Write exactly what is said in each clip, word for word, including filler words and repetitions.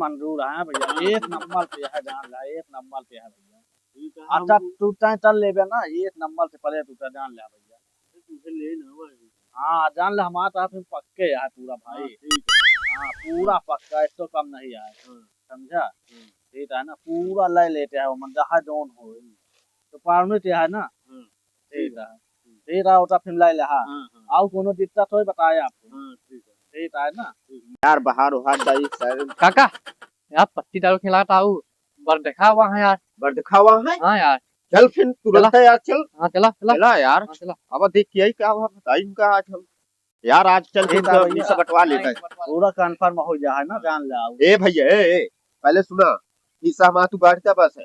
मंजूर है भैया, हाँ, एक ठीक है। नंबर पे है, जान ला, एक नंबर पे है भैया। ठीक है, अच्छा, हम तू तय चल लेबे ना, एक नंबर से पहले तू तय जान ले भैया। अरे, तुझे ले ना भाई। हाँ, जान ले, हमारा तो फिर पक्के है पूरा भाई। हाँ, ठीक है। हाँ, पूरा पक्का, एक तो कम नहीं है। हाँ। समझा? हम्म। ठीक है ना, पूरा ले लेते हैं, वो मन जहाँ जौन हो। हम्म। तो पावने ते है ना? हाँ। ठीक है। हम्म। ठीक है, वो तो फिर ले ले, हाँ। हाँ, हाँ। आओ, कोनो दिक्कत हो, बताए आपको। हाँ, ठीक है। ठीक है ना? ठीक है। यार, बाहर उहार जाई, सर। काका, यार, पत्ती दारू खिलाता हूँ, बरदखा हुआ है यार। बरदखा हुआ है? हाँ यार। चल फिर, तुरंत चला। है यार, चल। हाँ, चला, चला। चला यार। हाँ, चला। अब देख के आई, का हुआ, बताई उनका आज हम। यार, आज चल ठीक फिर है तो भैया। हिस्सा बंटवा लेते हैं। पूरा confirm हो जा है ना, जान ले आओ। ए भैया, ए, ए, पहले सुना, हिस्सा हमारा तू बांट दे बस है।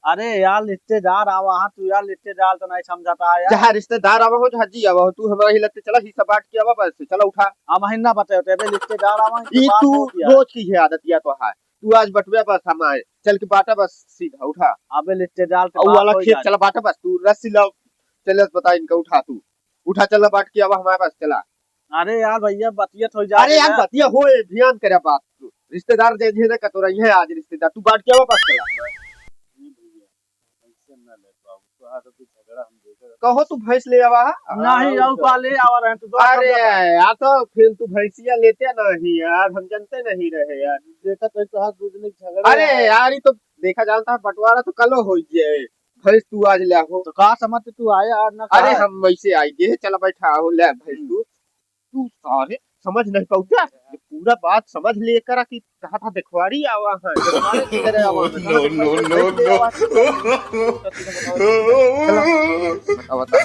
अरे यार, रिश्तेदार आवा है, तू यार रिश्तेदार तो नहीं समझता है यार। जहाँ रिश्तेदार आवा हो, जहाँ जी आवा हो, तू हमारे ही लगते चला, हिस्सा बांट के आवा बस, चला उठा। हम ही ना बते होते, अबे रिश्तेदार आवा, ई बात तू होती है। रोज की है आदत या तो है, तू आज बटवे बस हमारे, चल के बांटा बस सीधा, उठा। अबे रिश्तेदार के और बात वाला हो खेत जाए। चला बांटा बस, तू रस्सी लाओ, चल बता इनका, उठा तू, उठा चला बांट के आवा हमारे पास चला। अरे यार भैया, बतियत हो जाए अरे यार, यार। बतिया हो, ए, ध्यान करे बात तू। रिश्तेदार जे जे ना कतोरा, ये आज रिश्तेदार, तू बांट के आवा पास चला। ए भैया, ऐसे ना ले बाबू, तोहार सबके झगड़ा हम देखे रहते। कहो तू भैंस ले आवा है? नहीं, हाँ, और तो का ले आवा रहे, तू तो अरे समझा। यार, तो फिर तू भैंसिया लेते नहीं यार, हम जानते नहीं रहे यार। देखा तो तोहार दो जने के झगड़ा अरे है। यार, ये तो देखा जानता है, बंटवारा तो कलो हो जाए, भैंस तू आज ले हो। तो का समझ तू आया आज ना अरे का? हम वैसे आई गए, चला बैठा हो, ले भैंस हम्म। तू। तू सारे समझ नहीं पाऊ क्या? ये पूरा बात समझ ले करा कि कहा था देखवारी आवा है, देखवारी की तरह आवा है। No, no, no, no। चला, बता, बता।